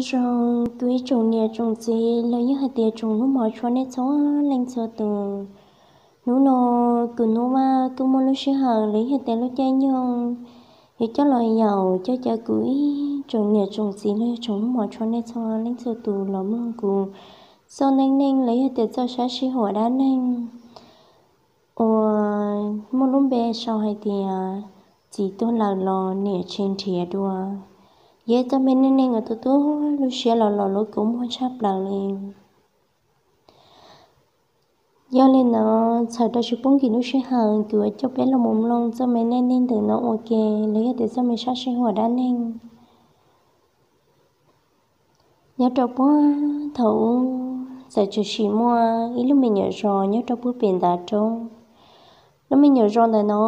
Zoo, kuv ib tsoom niam tsoom txiv los yog hais tias tsoom hnub mos tshua nej txhua leej txhua tus. Hnub no kuv Hnub Vaj kuj muaj lub sij hawm los yog tias lub caij nyoog yuav coj los yaum coj caw kuv ib tsoom niam tsoom txiv los yog tsoom hnub mos tshua nej txhua leej txhua tus los mloog kuv txoj neej neej los yog tias txoj sab sij huam dab neeg uas muaj lub npe sau hais tias txiv tuag lawm los niam tsis nrhiav dua. Yog txoj me neej neej uas tu tu lub siab los los lub kua muag tshaj plaws li. Yog li ntawd txhawm rau tsis pub nkim lub sij hawm, kuv yuav coj peb los mus mloog txoj me neej neej ntawm no ua ke los yog tias txoj me sab sij huam dab neeg. Nyob rau puag thaum ub, txawm tshwm sim muaj ib lub me nyuam zos nyob rau puag pem ntav roob. Lub me nyuam zos ntawm no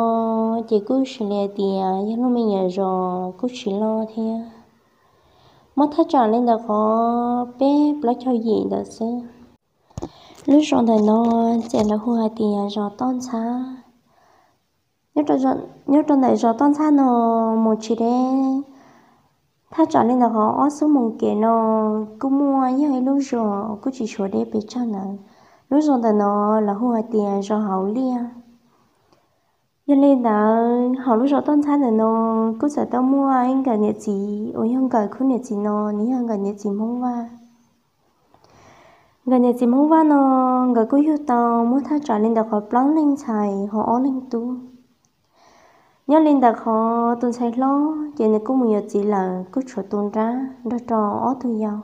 ces kuj sis li hais tias yog lub me nyuam zos kuj tsis loj thiab, muaj thaj tsam li ntawm qhov peb plaub caug yim ntawd xwb. Lub zos ntawm no ces lawv hu hais tias zos Toj Ntxhab. Nyob rau ntawm zos Toj Ntxhab no mus tsis deb, thaj tsam li ntawm qhov ob xuab moos kev no kuj muaj yog ib lub zos kuj tsis tshuav deb pes tsawg ntawd. Lub zos ntawm no lawv hu hais tias zos Hauv Liaj. Yog li ntawd hauv lub zos Toj Ntxhab ntawm no kuj txawm tau muaj ib nkawm niam txiv uas yog nkawm khub niam txiv no, nws yog nkawm niam txiv Hmoob Vaj. Nkawm niam txiv Hmoob Vaj no nkawd kuj yug tau muaj thaj tsam li ntawm qhov plaub leeg ntxhais ho ob leeg tub. Nyob li ntawm qhov tus ntxhais hlob ces nws kuj mus yuav txiv lawm, kuj tshuav tus nrab nrog rau ob tug yau.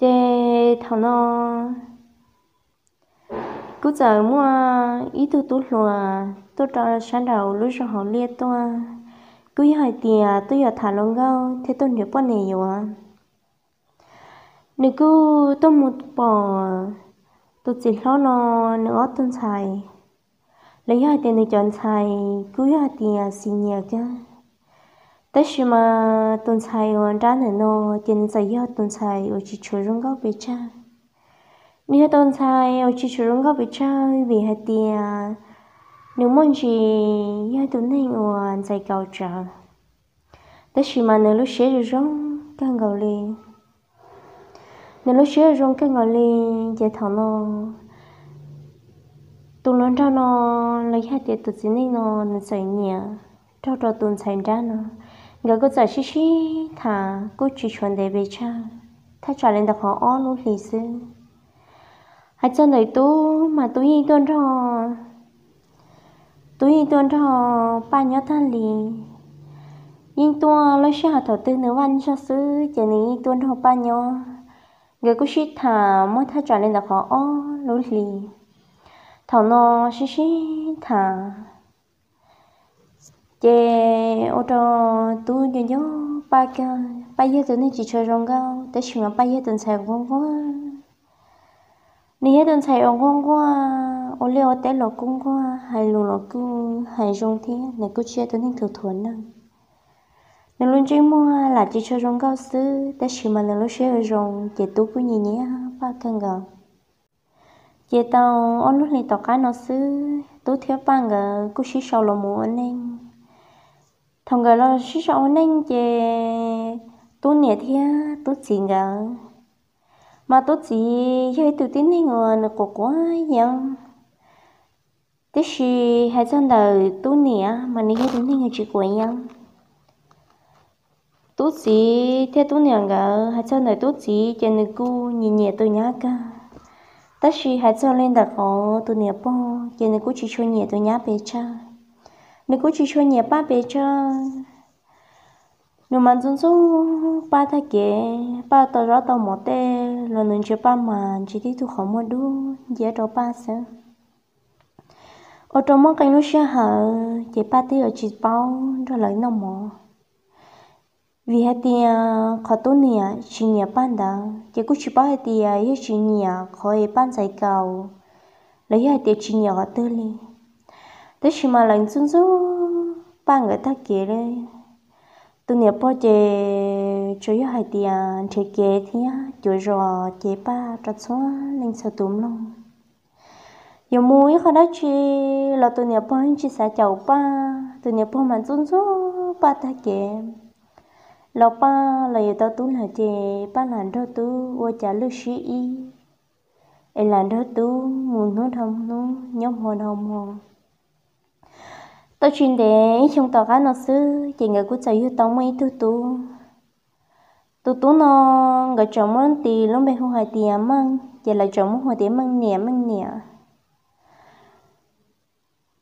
Ces thaum no kuj txawm muaj ib tug tub hluas tuaj rau sab nraum lub zos Hauv Liaj tuaj, kuj yog hais tias tuaj yog tham hluas nkauj thiab tuaj nrhiav poj niam yuav. Nws kuj tuaj mus pom tus txiv hlob no nws ob tug ntxhais, los yog hais tias nws cov ntxhais kuj yog hais tias xis nyiam kawg. Tab sis mas tus ntxhais uas nrab ntawm no ces nws txawm yog tus ntxhais uas tsis tshua zoo nkauj pes tsawg. Nws yog tus ntxhais uas tsis tshua zoo nkauj pes tsawg vim hais tias nws muaj ntsis yog tus neeg uas ntxais kaus tsawv. Tab sis mas nws lub siab zoo zoo kawg nkaus li. Nws lub siab zoo zoo kawg nkaus li, ces thaum no tus hluas nraug no los yog hais tias tus txiv neej no nws txawm nyiam raug rau tus ntxhais nrab no. Nkawd kuj txawm sib sib tham kuj tsis tshuav ntev pes tsawg, thaj tsam li ntawm qhov ob lub hlis xwb. Hais txog ntawm tub mas tub yeej tuaj nrog, tub yeej tuaj nrog Paj nyob tag li. Yeej tuaj lub sij hawm thaum twg nws Vaj zog xwb ces nws yeej tuaj nrog Paj nyob. Nkawd kuj sib tham muaj thaj tsam li ntawm qhov ob lub hlis. Thaum no sib sib tham ces ua rau tub nco nco Paj kawg. Paj yog tus neeg tsis tshua zoo nkauj tab sis mas Paj yog tus ntxhais quaj nquag. Nws yog tus ntxhais uas nquag nquag, ua liaj ua teb los kuj nquag, hais lus los kuj hais zoo thiab nws kuj tsis yog tus neeg thuam thuam neeg. Nws lub ntsej muag lam tsis tshua zoo nkauj xwb tab sis mas nws lub siab zoo ces tub kuj nyiam nyiam Paj kawg nkaus. Ces tau ob lub hlis tom qab no xwb tub thiab Paj nkawd kuj sib sau los mus ua neej. Thaum nkawd los sib sau ua neej ces tub niam thiab tub txiv nkawd, mas tub txiv yog ib tug tib neeg uas nws quav quav yeeb, tiam sis hais txog ntawm tub niam mas nws yog tus neeg uas tsis quav yeeb. Tub txiv thiab tub niam nkawd, hais txog ntawm tub txiv ces nws kuj nyiam nyiam tus nyab kawg, tab sis hais txog li ntawm qhov tus niam pog ces nws kuj tsis tshua nyiam tus nyab pes tsawg. Nws kuj tsis tshua nyiam Paj pes tsawg. Nws mas ntxub ntxub Paj tag kev, Paj tau zaub tau mov tej los nws ntsia Paj mas ntsia tib tug qhov muag dub nciab rau Paj xwb. Ua rau muaj qee lub sij hawm ces Paj twb yuav tsis paub nrog lawv noj mov, vim hais tias qhov tub niam tsis nyiam Paj ntawd ces kuj tsis paub hais tias yog tsis nyiam qhov es Paj ntxais kaus los yog hais tias tsis nyiam qhov twg li. Tab sis mas lawv ntxub ntxub Paj nkawd tag kev li. Tus niam pog ces tsuas yog hais tias nrhiav kev thiab cuav zos ces Paj rau txhua leej txhua tus mloog. Yuav mus ib qho dab tsi los tus niam pog yeej tsis xav caum Paj, tus niam pog mas ntxub ntxub Paj tag kev. Los Paj los yuav tau tub lawm ces Paj lam nrog tub ua cas lwj siab ib, es lam nrog tub mus hnub dhau hnub nyob hmo dhau hmo. Twb tsis ntev ib xyoo tom qab no xwb ces nkawd kuj txawm yug tau muaj ib tug tub. Tus tub no nkawd tseem muab tis lub npe hu hais tias Meej, ces lawv tseem muab hu tias Meej niam, Meej niam.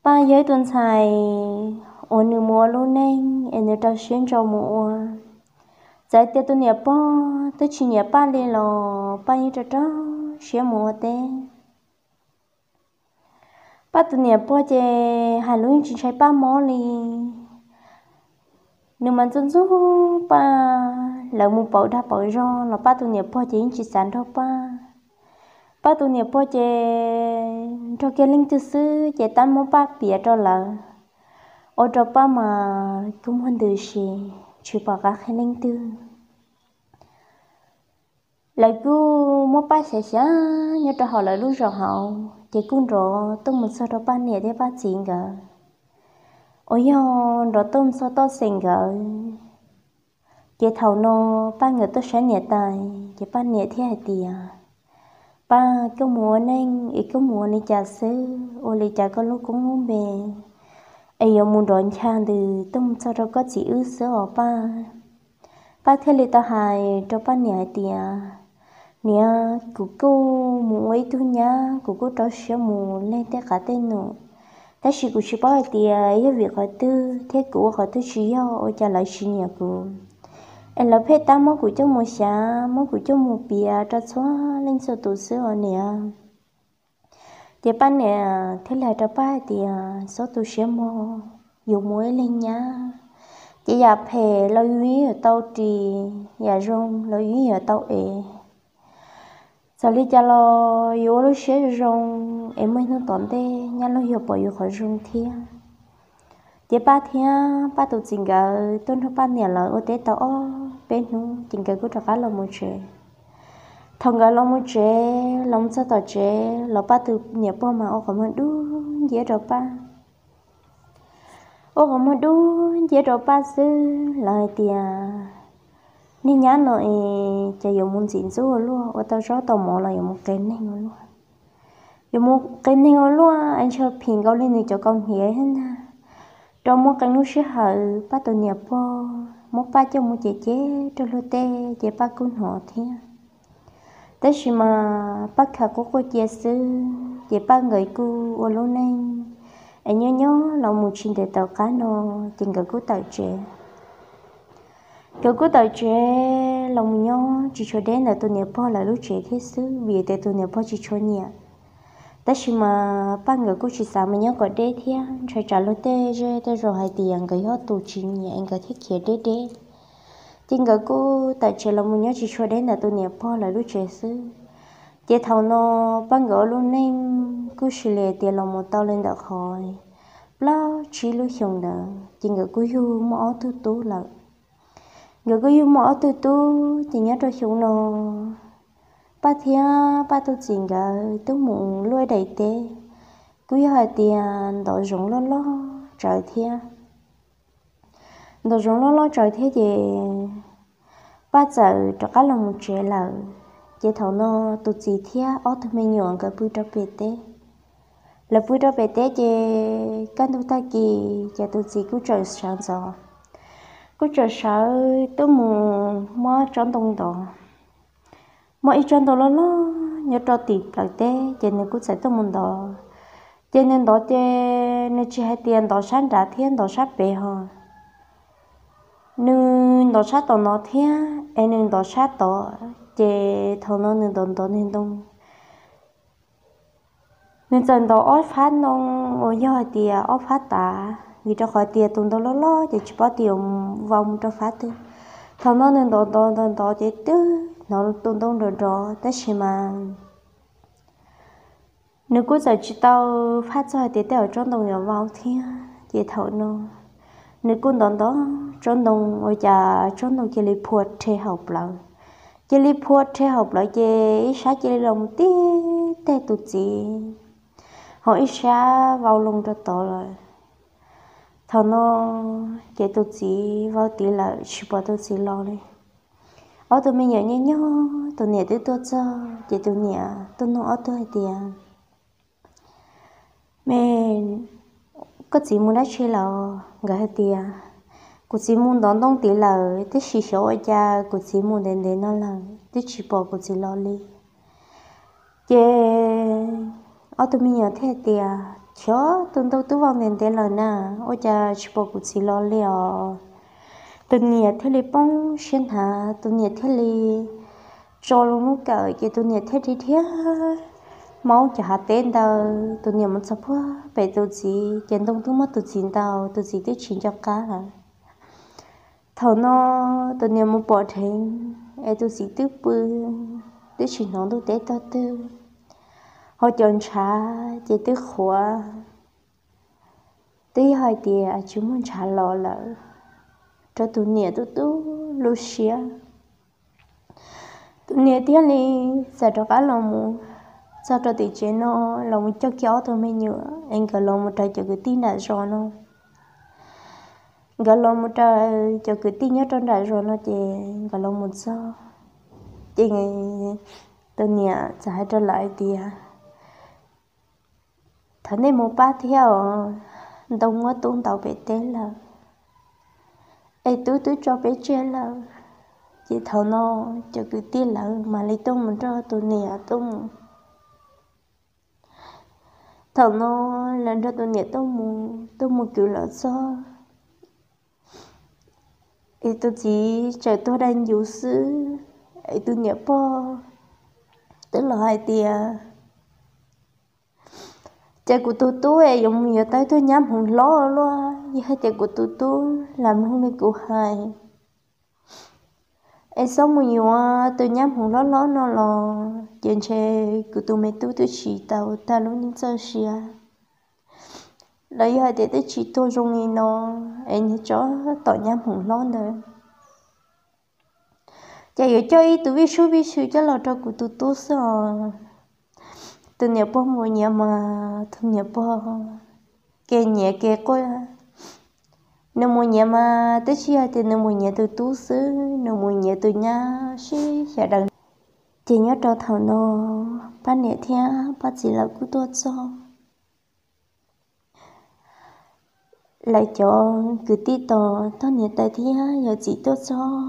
Paj yog ib tug ntxhais uas nws mus ua lub neej es nws rau siab ntso mus ua. Txawm tias tus niam pog twb tsis nyiam Paj li los Paj yeej rau rau siab mus ua teb. Paj tus niam pog ces hais lus yeej tsis ntshai Paj mob li. Nws mas ntxub ntxub Paj, lawv mus pauv dag pauv zog los Paj tus niam pog ces yeej tsis xav nrog Paj. Paj tus niam pog ces nrog kiag leej twg xwb ces tab muab Paj piav rau lawv, ua rau Paj mas kua muag ntws si, tsis pom qab qhia leej twg. Lawv kuj muab Paj xyav xyav nyob rau hauv lawv lub zos hauv ces kuj nrov tuaj mus txog rau Paj niam thiab Paj txiv nkawd, uas yog nrov tuaj mus txog toj xeem nkawd. Ces thaum no Paj nkawd tuaj saib niam tais ces Paj niam thiaj hais tias, Paj, koj mus ua neej es koj mus ua li cas xwb, ua li cas koj lub koob lub npe es yuav mus nrov ncha ntws tuaj mus txog rau koj txiv wb xwb os Paj? Paj thiaj li tau hais rau Paj niam hais tias, Niam, kuv kuj mus ua ib tug nyab, kuv kuj rau siab mus leg tej qav tej num, tab sis kuv tsis paub hais tias yog vim qhov twg thiab kuv ua qhov twg tsis yog ua cas lawv tsis nyiam kuv, es lawv pheej tab muab kuv coj mus xyav, muab kuv coj mus piav rau txhua leej txhua tus xwb os niam. Ces Paj niam thiaj li hais rau Paj hais tias, Txhob tu siab mog, yuav mus ib leeg nyab ces yam phem los yus yeej yuav tau ris, yam zoo los yus yeej yuav tau ev. Txawm li cas los yuav ua lub siab zoo zoo es muaj ib hnub tom ntej nyab laug yuav pom yus qhov zoo thiab. Ces Paj thiab Paj tus txiv nkawd tuaj nrog Paj niam lawv ua teb tau ob peb hnub ces nkawd kuj rov qab los mus tsev. Thaum nkawd los mus tsev, los mus txog tom tsev los Paj tus niam pog mas ua qhov muag dub nciab rau Paj. Ua qhov muag dub nciab rau Paj xwb los hais tias, Niag nyab no es ces yuav mus ntxim ntxub ua luaj, ua tau zaub tau mov los yuav mus qias neeg ua luaj. Yuav mus qias neeg ua luaj es ntshe phim nkaus li nws cov kaus hniav thiab ntag. Rau muaj qee lub sij hawm Paj tus niam pog muab Paj coj mus cem cem rau luag tej ces Paj kuj hnov thiab. Tab sis mas Paj khawm quaj quaj cia xwb ces Paj nkawd kuj ua lub neej es nyob nyob los mus tsis ntev tom qab no ces nkawd kuj tawm tsev. Nkawd kuj tawm tsev los mus nyob tsis tshua deb ntawm tus niam pog lawv lub tsev thiab xwb vim tias tus niam pog tsis tshua nyiam. Tab sis mas Paj nkawd kuj tsis xav mus nyob kom deb thiab ntshai tsam luag tej zej tej zos hais tias nkawd yog tus tsis nyiam es nkawd thiaj khiav deb deb. Ces nkawd kuj tawm tsev los mus nyob tsis tshua deb ntawm tus niam pog lawv lub tsev xwb. Ces thaum no Paj nkawd ua lub neej kuj sis li tias los mus tau li ntawm qhov plaub tsib lub xyoo ntawd ces nkawd kuj yug muaj ob tug tub lawm. Nkawd kuj yug muaj ob tug tub ces nyob rau xyoo no Paj thiab Paj tus txiv nkawd twb mus luaj daim teb, kuj yog hais tias ntov zoov loj loj tsawv thiab. Ntov zoov loj loj tsawv thiab ces Paj txawm rov qab los mus tsev lawm. Ces thaum no tus txiv thiab ob tug me nyuam nkawd pw rau pem teb. Lawv pw rau pem teb ces kaj ntug tag kis ces tus txiv kuj txawm sawv ntxov, kuj txawm sawv tuaj mus muab tsob ntoo ntov. Muaj ib tsob ntoo loj loj nyob rau tim plawv teb ces nws kuj txawm tuaj mus ntov. Ces nws ntov ces nws tsis hais tias ntov sab nrad thiab ntov sab pem ho, nws ntov sab tom no thiab es nws ntov sab tod. Ces thaum no nws ntov ntov niag ntoo, nws txawm ntov ob fab ntoo uas yog hais tias ob fab tav, vim rau qhov tias tus ntoo loj loj ces tsis paub tias vau mus rau fab twg. Thaum no nws ntov ntov ntov ntov ces twb hnov tus ntoo nrov nrov tab sis mas nws kuj txawm tsis tau faj txog hais tias tej zaum tsob ntoo yuav vau thiab. Ces thaum no nws kuj ntov ntov tsob ntoo ua cas tsob ntoo cia li phua rhe hauv plawv. Cia li phua rhe hauv plawv ces ib sab cia li los mus tib teg tus txiv, ho ib sab vau loo rau tod lawm. Thaum no ces tus txiv vau tid lawm, tsis pom tus txiv los li. Ob tug me nyuam nyob nyob, tus niam twb tuaj txog ces tus niam tuaj nug ob tug hais tias, Me, koj txiv mus dab tsi lawm? Nkawd hais tias, Kuv txiv mus ntov ntoo tid lawm, tab sis xyov ua cas kuv txiv mus ntev ntev no lawm twb tsis pom kuv txiv los li. Ces ob tug me nyuam thiaj hais tias, Xyov, tus ntoo twb vau ntev ntev lawm na, ua cas tsis pom kuv txiv los li os? Tus niam thiaj li poob siab hnav, tus niam thiaj li tso loo lub kawm ces tus niam thiaj li dhia maub cov hav teb ntawd, tus niam mus txog puag pem tus txiv ces ntoo twb muab tus txiv ntaus, tus txiv twb tsis nco qab lawm. Thaum no tus niam mus pom dheev es tus txiv twb pw, twb tsis hnov ntuj teb tog twg, ho cov ntshav ces twb qhuav. Twb yog hais tias tsis muaj ntshav los lawm, rau tus niam tu tu lub siab. Tus niam thiaj li txawm rov qab los mus txog rau tim tsev no, los mus coj kiag ob tug me nyuam es nkawd los mus raws cov kwv tij nram zos no. Nkawd los mus raws cov kwv tij nyob rau nram zos no ces nkawd los mus txog ces tus niam txawm hais rau lawv hais tias, Thov nej mus pab thiab os, ntoo muab tub ntaus pem teb lawm, es tub twb tso peb tseg lawm. Ces thaum no cov kwv tij lawv mam li tuaj mus nrog tus niam tuaj mus. Thaum no lawv nrog tus niam tuaj mus, tuaj mus kwv los txog, es tus txiv tseem tuag dai ncuv xwb, es tus niam pog twb los hais tias, Ces kuv tus tub es yuav mus yuav tau ib tug nyab hmoov hlob luaj, yog hais tias kuv tus tub lam mloog li kuv hais es txhob mus yuav tus nyab hmoov hlob hlob no los ces ntshe kuv tus me tub twb tsis tau tag lub neej txoj sia, los yog hais tias twb tsis tuag zoo li no, es nws tso tom nyab hmoov hlob ntawd. Ces yuav coj ib tug vij sub vij sw coj los rau kuv tus tub xwb os. Tus niam pog mus nyiav mas tus niam pog kev nyiav kev quaj, nws mus nyiav mas twb tsis yog tias nws mus nyiav tus tub xwb, nws mus nyiav tus nyab sib xyaw daws. Ces nyob rau thaum no, pab niam thiab pab txiv lawv kuj tuaj txog. Lawv cov kwv tij tos tog niam tais thiab yawm txiv tuaj txog.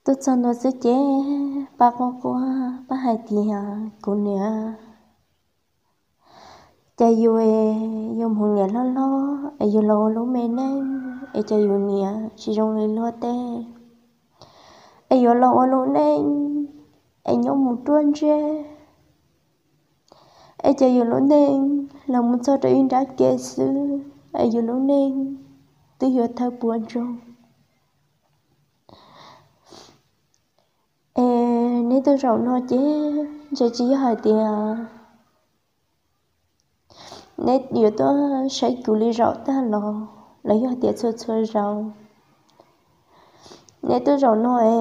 Tuaj txog ntua xwb ces pab quaj quaj, pab hais tias, Kuv niam, ces yus, yus hmoov niam hlob hlob es yus los ua lub me neej es ces yus niam tsis zoo li luag tej, es yuav los ua lub neej es nyob mus ruaj ntseg, es ces yus lub neej los mus txog rau ib nrab ke xwb, es yus lub neej twb yuav thawj puas ntsoog. Es neb tuaj zaum no ces ntshe tsis yog hais tias neb yuav tuaj saib kuv li zaum tag los, los yog hais tias txhua txhua zaus neb tuaj zaum no es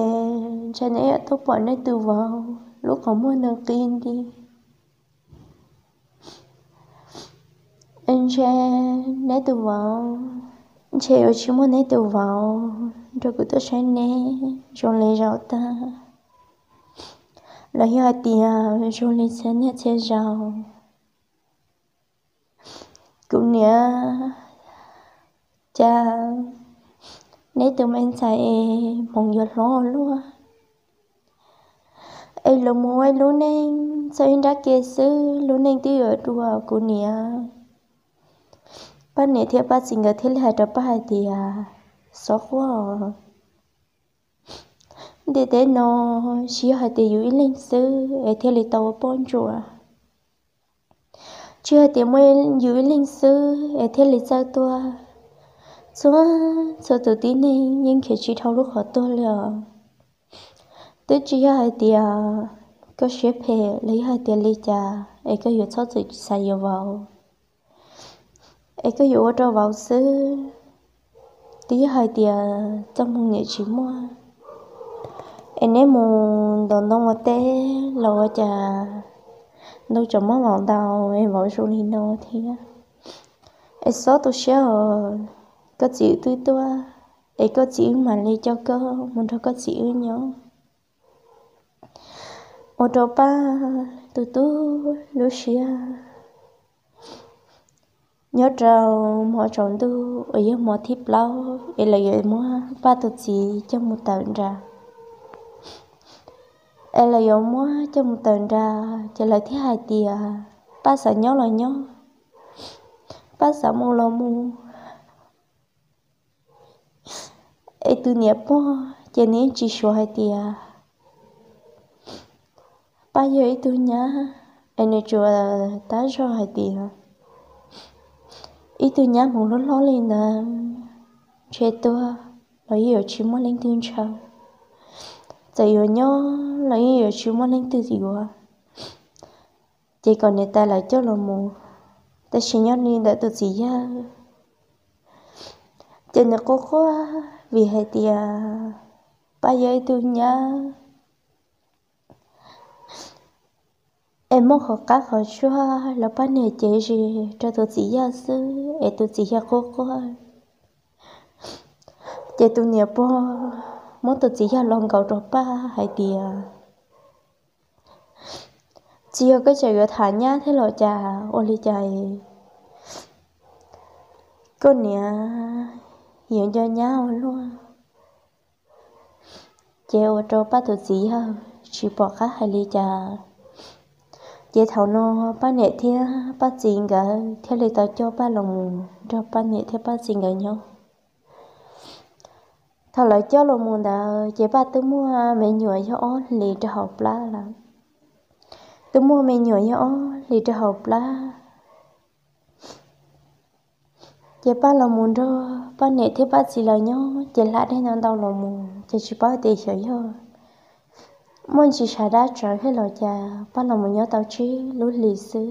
ntshe neb yuav tuaj pom neb tus vauv lub qhov muag nws qi nti. Ntshe neb tus vauv, ntshe yuav tsis muaj neb tus vauv nrog kuv tuaj saib neb zoo li zaum tag, los yog hais tias zoo li txhia niaj txhia zaus. Kuv niam, cas neb tus me ntxhais es hmoov yuav hlob luaj, es los mus ua lub neej txog ib nrab ke xwb lub neej twb yuav dua. Kuv niam, pab niam thiab pab txiv nkawd thiaj li hais rau pab hais tias, Xov quaj, ntiaj teb no tsis yog hais tias yus ib leeg xwb es thiaj li tau ua poj ntsuam. Tsis hais tias muaj yus ib leeg xwb es thiaj li txawj tuag. Txhua, txhua tus tib neeg yeej khiav tsis dhau lub qhov tuag li os. Twb tsis yog hais tias koj siab phem los yog hais tias li cas es koj yuav txhob txwm xav yuav vauv, es koj yuav ua rau vauv xwb. Twb yog hais tias txoj hmoo niam tsis muaj, es neb mus ntov ntoo ua teb los ua cas ntoo tseem muab vauv ntaus es vauv zoo li no thiab. Es txhob tu siab os, koj txiv wb twb tuaj, es koj txiv wb mam li coj koj mus nrog koj txiv wb nyob. Ua rau Paj tus tub lub siab. Nyob rau hmo tsaus ntuj uas yog hmo thib plaub es lawv yuav muab Paj tus txiv coj mus tawm nra. Es lawv yuav muab coj mus tawm nra, ces lawv thiaj hais tias, Paj xav nyob los nyob, Paj xav mus los mus. Es tus niam pog ces nws tsis suav hais tias Paj yog ib tug nyab, es nws tsuas tab zog hais tias ib tug nyab hmoov hlob hlob li ntawd, ntshe tuag los yeej yuav tsis muaj leej twg ntshaw, txawm yuav nyob los yeej yuav tsis muaj leej twg yuav. Ces kom niam tais lawv coj los mus. Tab sis nyob li ntawm tus txiv yawg, ces nws quaj quaj vim hais tias Paj yog ib tug nyab es muaj qhov qab qhov tsuag los Paj niam cev zis rau tus txiv yawg xwb es tus txiv yawg quaj quaj. Ces tus niam pog muab tus txiv yawg los nkaus rau Paj hais tias, Txiv, yog koj tseem yuav tham nyab thiab los cas? Ua li cas koj niam yuav nco nyab ua luaj? Ces ua rau Paj tus txiv yawg tsis pom qab hais li cas. Ces thaum no Paj niam thiab Paj txiv nkawd thiaj li tau coj Paj los mus nrog Paj niam thiab Paj txiv nkawd nyob. Thaum lawv coj los mus ntawd ces Paj twb muaj me nyuam yog ob hlis rau hauv plab lawm. Twb muaj me nyuam yog ob hlis rau hauv plab. Ces Paj los mus nrog Paj niam thiab Paj txiv lawv nyob ces hla dej ntau ntau los mus ces tsis paub tias xyov yog muaj ntsis sav dab tsawv thiab los cas Paj los mus nyob tau tsib lub hlis xwb.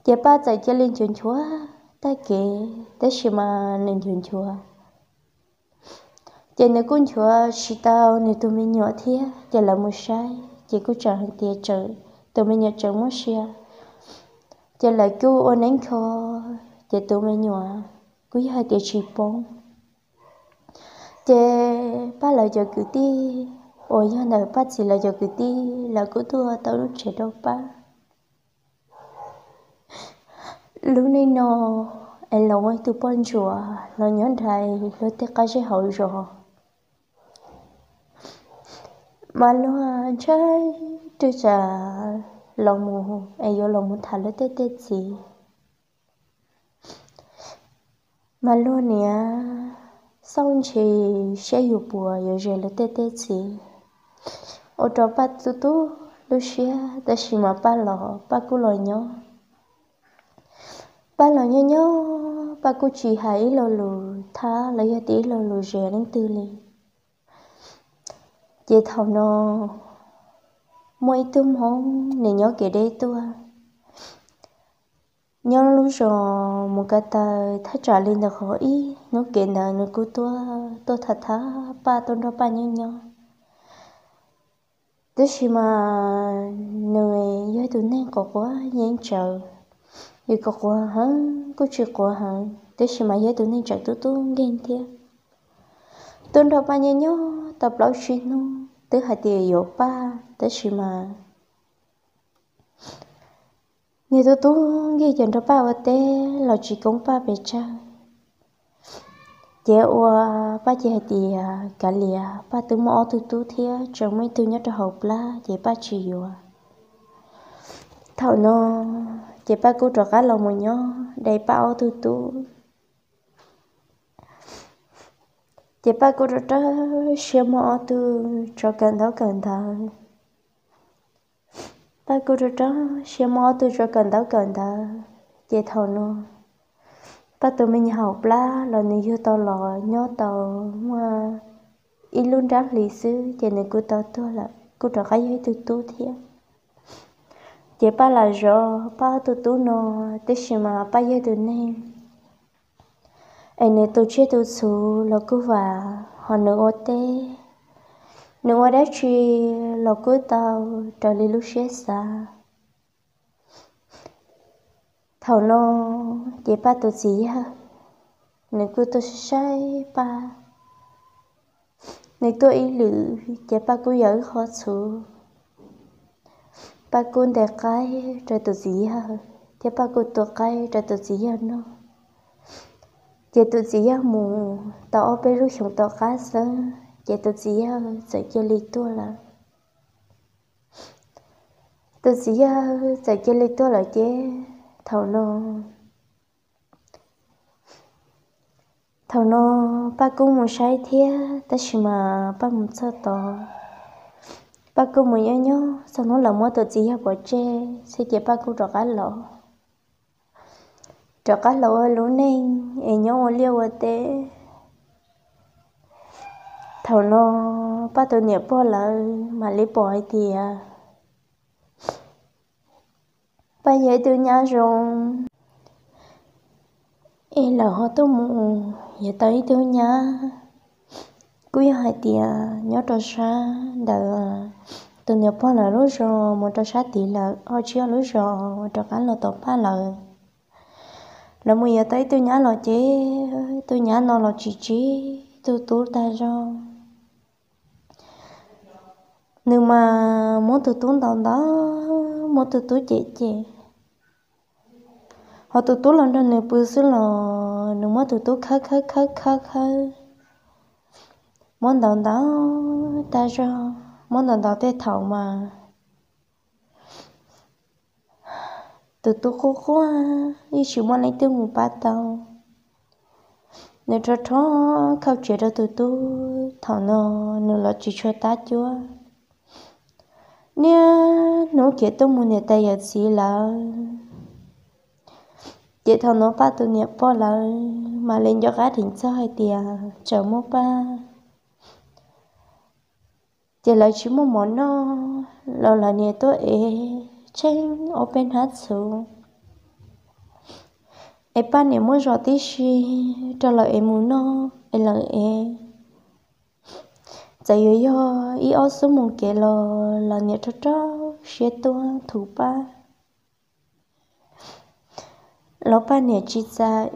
Ces Paj txawm cia li nchuav nchuav tag kev, tab sis mas nws nchuav nchuav ces nws kuj nchuav tsis tau nws tus me nyuam thiab. Ces lawv mus saib ces kuj tseem hais tias tus me nyuam tseem muaj sia. Ces lawv kuj ua neeb kho, ces tus me nyuam kuj yog hais tias tsis poob. Ces Paj lawv cov kwv tij uas yog ntawm Paj txiv lawv cov kwv tij lawv kuj tuaj tau lub tsev rau Paj. Lub neej no es los ua ib tug poj ntsuam los nyob nraim luag tej qab zej hauv zos, mas luag ntshai rwg tsam los mus es yuav los mus tham luag tej txiv. Mas luag niaj xauj ntshis saib yus puas yuav zes luag tej txiv. Ua rau Paj tu tu lub siab, tab sis mas Paj los Paj kuj los nyob. Paj los nyob nyob Paj kuj tsis hais ib lo lus thab los yog tias ib lo lus zes leej twg li. Ces thaum no muaj ib tug Hmoob nws nyob kev deb tuaj, nyob lub zos mus ko taw thaj tsam li ntawm qhov ib hnub kev ntawd nws kuj tuaj, tuaj tham thab Paj, tuaj nrog Paj nyob nyob. Tab sis mas nws yog tus neeg quav quav yeej tsawv, yus quav quav heev kuj tsis quav heev, tab sis mas yog tus neeg tsawv tub tub nkeeg thiab. Tuaj nrog Paj nyob nyob tau plaub tsib hnub twb hais tias yuav Paj, tab sis mas nws tub tub nkeeg ces nrog Paj ua teb los tsis koob Paj pes tsawg. Ces ua Paj ces hais tias kav liam, Paj twb muaj ob tug tub thiab, tseem muaj ib tug nyob rau hauv plab ces Paj tsis yuav. Thaum no ces Paj kuj rov qab los mus nyob dai Paj ob tug tub. Ces Paj kuj rau rau siab muab ob tug tso kawm ntaub kawm ntawv. Paj kuj rau rau siab muab ob tug tso kawm ntaub kawm ntawv. Ces thaum no Paj tus me nyuam hauv plab los nws yug tau los nyob tau muaj ib lub nrab hlis xwb ces nws kuj tau tuag lawm, kuj rov qab yog ib tug tub thiab. Ces Paj lam zov Paj ob tug tub no, tab sis mas Paj yog tus neeg es nws tu tsiaj tu txhu los kuj vam, ho nws ua teb, nws ua dab tsi los kuj tau raws li lub siab xav. Thaum no ces Paj tus txiv yawg nws kuj tuaj saib saib Paj. Nws tuaj ib lwm ces Paj kuj yog ib qho txhuv. Paj kuj ntes qaib rau tus txiv yawg thiab Paj kuj tua qaib rau tus txiv yawg noj. Ces tus txiv yawg mus tau ob peb lub xyoos tom qab xwb ces tus txiv yawg txawm cia li tuaj lawm. Tus txiv yawg txawm cia li tuaj lawm ces thaum no, thaum no Paj kuj mus saib thiab tab sis mas Paj mus txog tod, Paj kuj mus nyob nyob txog hnub lawv muab tus txiv yawg pov tseg xwb ces Paj kuj rov qab los, rov qab los ua lub neej es nyob ua liaj ua teb. Thaum no Paj tus niam pog lawv mam li pom hais tias Paj yog ib tug nyab zoo, es lawv ho tuaj mus yuav tau ib tug nyab. Kuj yog hais tias nyob rau sab ntawd tus niam pog lawv lub zos mus rau sab tid lawm ho tsis yog lub zos rov qab los tom Paj lawv. Lawv mus yuav tau ib tug nyab los ces tus nyab no los tsis tsim tus tub tag zog. Nws mas muab tus tub ntaus ntaus, muab tus tub cem cem, ho tus tub los nrog nws pw xwb los nws muab tus tub khawb khawb khawb khawb khawb, muab ntaus ntaus tag zog, muab ntaus ntaus tej thaum mas tus tub quaj quaj, yeej tsis muaj leej twg mus pab tau. Nws rho rho khau tsev rau tus tub, thaum no nws los tsis tshua tab cuab. Niaj hnub khiav tuaj mus niam tais yawm txiv lawv. Ces thaum no Paj tus niam pog lawv mam li nco qab dheev txog hais tias tseem muaj Paj, ces lawv tsis muaj mov noj los lawv niam tuaj ev tsheej ob peb hnab txhuv, es Paj niam muab zom tib si rau lawv ev mus noj es lawv ev. Txawm yuav yog ib ob xuab moos kev los lawv niam rau rau siab tuaj thum Paj. Los Paj niam tsis txais,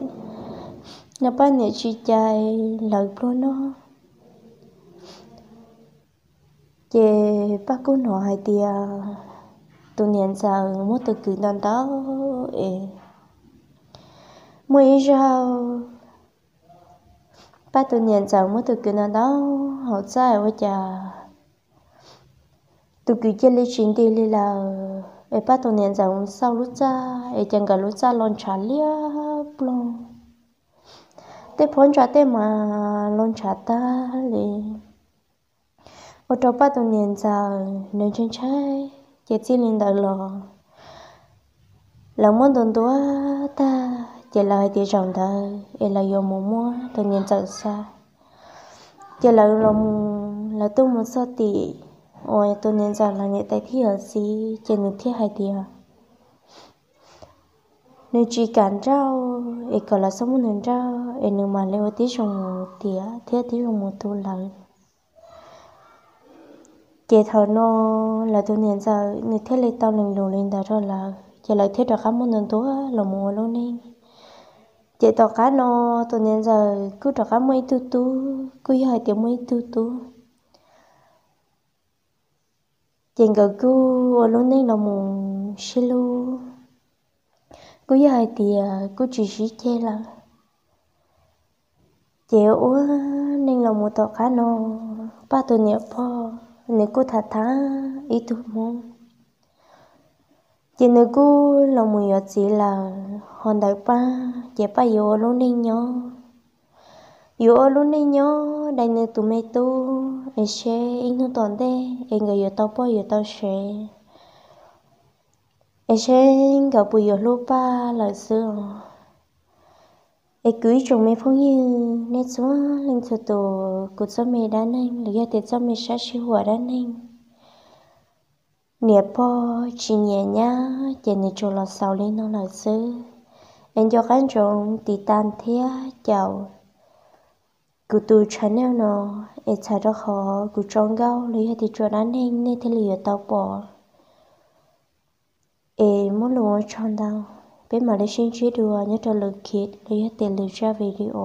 los Paj niam tsis cais lawv pluag noj. Ces Paj kuj hnov hais tias tus niam ntxawm muab tus kwv ntaus ntaus es muaj ib zaug Paj tus niam ntxawm muab tus kwv ntaus ntaus hauv txaj ua cas tus kwv cia li tsis nti li lawm es Paj tus niam ntxawm mus xauj lub txaj es cas nkawd lub txaj los ntshav liab ploog, tej phab ntsa tej mas los ntshav tag li. Ua rau Paj tus niam ntxawm nws ntshai ntshai, ces txij li ntawd los lawv muab ntuas ntuas tag ces lawv hais tias zaum ntawd es lawv yuav mus muab tus niam ntxawm xa. Ces lawv los mus, lawv tuaj mus txog tim uas tus niam ntxawm lawv niam tais thiab yawm txiv ces nws thiaj hais tias nws tsis kam nrauj es kom lawv txhob muab nws nrauj es nws mam li ua tib zoo mus tiav thiab tib zoo mus tu lawv. Ces thaum no lawv tus niam ntxawm nws thiaj li tau lees lus li ntawd rau lawv ces lawv thiaj rov qab muab ntuas ntuas los mus ua lub neej. Ces tom qab no tus niam ntxawm kuj rov qab muaj ib tug tub, kuj yog hais tias muaj ib tug tub. Ces nkawd kuj ua lub neej los mus sib hlub, kuj yog hais tias kuj tsis sib ceg lawm. Ces ua neej los mus tom qab no, Paj tus niam pog nws kuj tham tham ib tug Hmoob, ces nws kuj los mus yuav txiv lawm. Ho ntawm Paj ces Paj yuav ua lub neej nyob, yuav ua lub neej nyob dai nws tus me tub es seb ib hnub tom ntej es nkawd yuav tau poj yuav tau sev, es seb nkawd puas yuav hlub Paj lawm xwb os. Es kuv ib tsoom me phooj ywg nej txhua leej txhua tus, kuv txoj me dab neeg los yog tias txoj me sab sij huam dab neeg, niam pog tsis nyiam nyab ces nws tsuas los xaus li no lawm xwb. Es nco qab ntsoov tiv tas thiab caum kuv tus channel no, es txhawm rau qhov kuv tso nkauj los yog tias tso dab neeg nej thiaj li yuav tau pom. Es muaj lus ua tsaug ntau. Peb mam li sib ntsib dua nyob rau lwm clip los yog tias lwm zaj video.